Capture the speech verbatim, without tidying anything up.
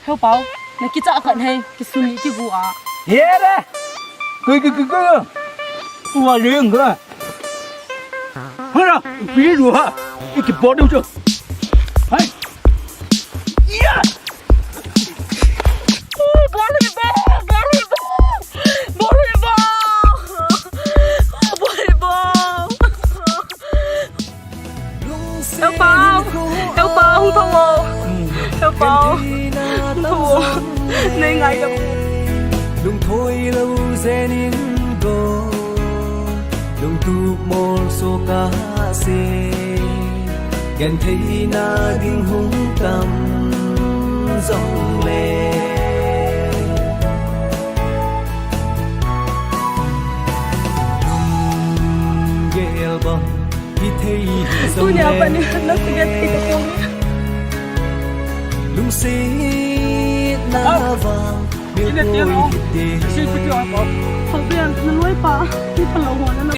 Heo Pau, na kicha khat hei, kisun ni kigu a. Here! Koi, koi, koi, koi. Ua leng ka. Hara, pi lu ha. Iki bodu chu. Hai. Ya! Volleyball! Volleyball! Volleyball! Volleyball! Heo Pau! Heo Pau, hung thong o! Heo Pau! Hung thong o! Nei ngai ka. Lungthoi lo jenin go. Lungtup molso kase, gentheina ding hung tam jongle. Lunggel bang hithei hi jongle. Tunia pat ni na ku genthei ka pom. Lungsetna vang milkoi hite. Hau bian na loi pa, ni pa lo ho na.